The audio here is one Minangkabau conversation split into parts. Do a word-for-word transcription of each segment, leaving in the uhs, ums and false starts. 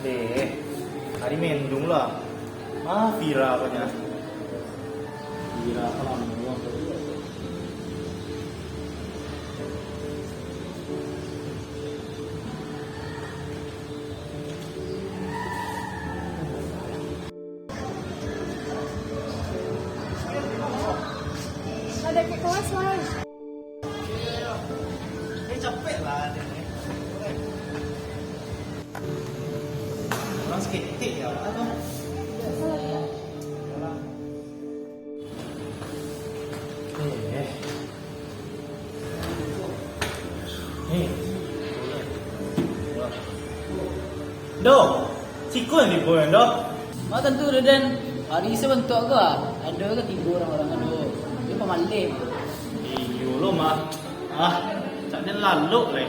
Eh, ari mendung lah. Ah, Vira apanya? Vira apa namanya? Ada ke kelas lah. Eh, capek lah dia ni. Orang seketik ya, apa? Eh, eh. Eh. Doh, siko nan dibuang, doh. Mak tantu, Raden. Ari sabantuak ko, ah. Ado ka tibo urang-urang ado. Dia pamaleh. Iyo lo, Mak. Ah, cak den lalok leh.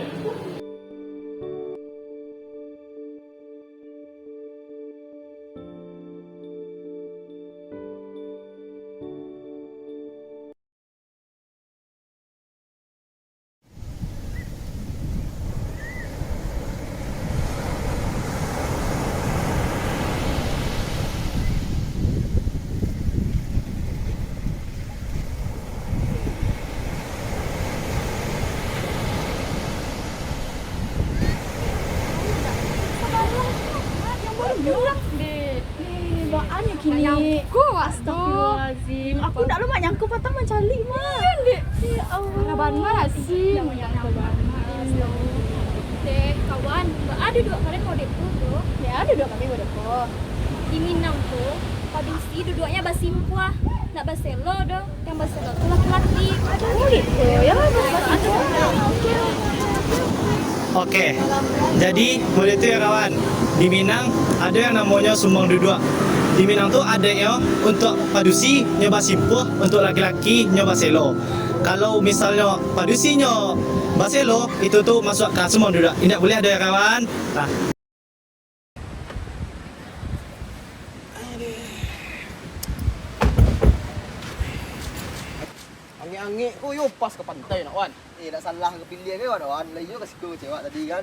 Dek, eh, baa nyo kini? Astagfirullahalazim. Aku ndak lo manyangko patang mancaliak, Mak. Iyo, Dek. Ya Allah. Parah bana sih. Dek, kawan, baa duduak kalian model tu, tu? Ya, duduak kami model ko. Di Minang tu, padusi duduaknyo basimpuah, ndak baselo doh. Yang baselo tu laki-laki. Oh, gitu. Ya, basimpuah. Oke, jadi model tu ya kawan. Di Minang ado yang namonyo sumbang duduak. Di Minang tu adaiknyo untuak padusi nyo basimpuah, untuak laki-laki nyo baselo. Kalau misalnyo padusinyo baselo, itu tu masuak ka sumbang duduak. Indak buliah ado ya kawan. Nah. Angek-angek ko yo pas ka pantai nak, wan. Eh, dak salah ka piliah ke, wan, wan. Lah iyo ka siko cewek tadi kan.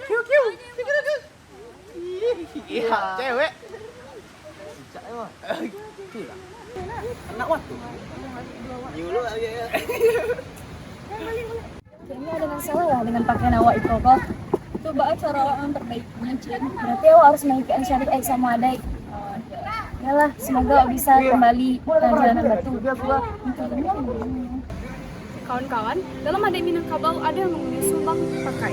Kiu, kiu. Iya, cewek. Cicak emang. Itulah. Anak waktu. Nyuruh lagi ya. Kayaknya ada masalah lah dengan pakaian awak itu, kok. Coba cara awak memperbaikinya, Cin. Berarti awak harus mengikuti syariat sama adaik. Yalah, semoga awak bisa kembali ke jalan yang betul. Kawan-kawan, dalam adaik Minangkabau ado yang namonyo sumbang pakai.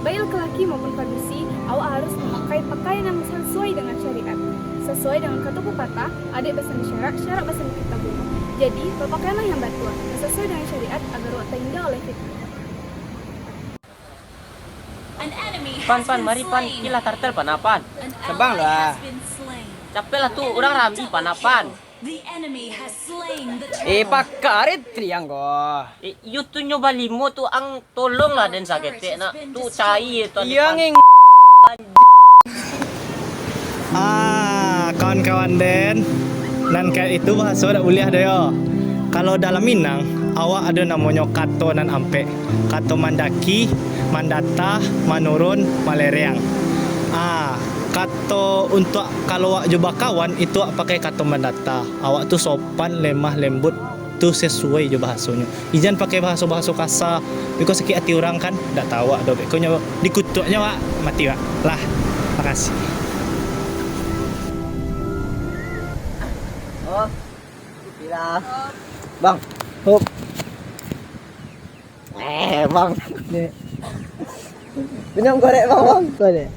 Baik laki-laki maupun padusi, awak harus mamakai pakaian yang sasuai dengan syariat. Sasuai dengan kato pepatah, adaik basando syarak, syarak basando kitabullah. Jadi, bapakaianlah yang batua, yang sasuai dengan syariat, agar awak tahinda oleh fitnah. Pan, pan, mari pan, kilah tartel pan, ah, pan. Sabang lah. Capek lah tu, urang rami pan, ah, pan. Eh, pakak ari triang ko. Eh, iyo tu nyo balimo tu, ang tolonglah den saketek nak. Tu cai tu. Iyo, nging. Ah, kawan-kawan den, nan kayak itu bahaso dak buliah doh yo. Kalau dalam Minang, awak ado namonyo kato nan ampek. Kato mandaki, mandata, manurun, malereang. Ah, kato untuak kalau awak jo bakawan, itu awak pakai kato mandata. Awak tu sopan, lemah lembut, tu sasuai jo bahasonyo. Ijan pakai bahaso-bahaso kasa, beko sakik ati urang kan, dak tau awak doh, beko nyo dikutuaknyo awak mati awak. Lah, makasih. Oh, gila. Bang, hop. Eh, bang. Dek. Minum korek, bang, bang. Korek.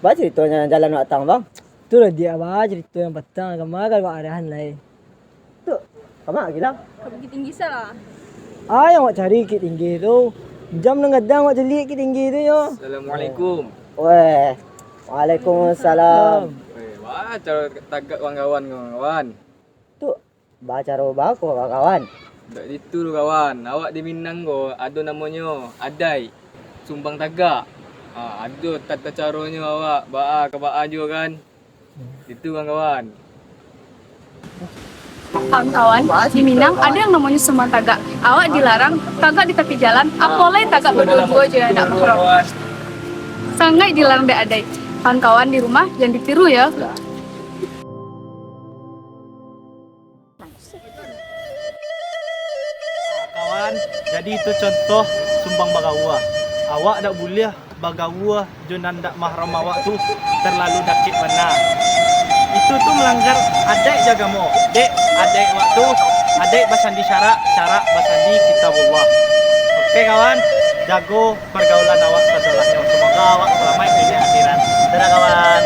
Baa caritonyo jalan awak tang, bang? Tu lah, Diak, baa carito nan patang, kama ka awak arahan lai. Tu, kama ka kilang? Ka Bukittinggi salah. Ah, yang awak cari Bukittinggi tu. Jam nan gadang awak caliak Bukittinggi tu nyo. Assalamualaikum. Weh. Waalaikumsalam. Weh, baa caro tagak kawan-kawan ko, kawan? Tu, baa caro baa ko, kawan? Dak ditu doh, kawan. Awak di Minang ko ado namonyo adaik sumbang tagak. Ah, ado tata caronyo awak, baa ka baa juo kan. Itu kawan-kawan. Kawan-kawan, di Minang ada yang namanya sumbang tagak. Awak dilarang tagak di tapi jalan, apolai tagak baduo-duo jo yang ndak mahram. Sangaik dilarang dek adaik. Kawan-kawan di rumah, jangan ditiru ya. Kawan, jadi itu contoh sumbang bagaua. Awak dak buliah bagaua jo nan dak mahram awak tu terlalu dakek bana. Itu tu melanggar adaik jo agamo. Dek, adaik awak tu, adaik basandi syarak, syarak basandi kitabullah. Oke kawan, jago pergaulan awak sadolahnyo. Semoga awak salamaik dunia akhirat. Dadah kawan.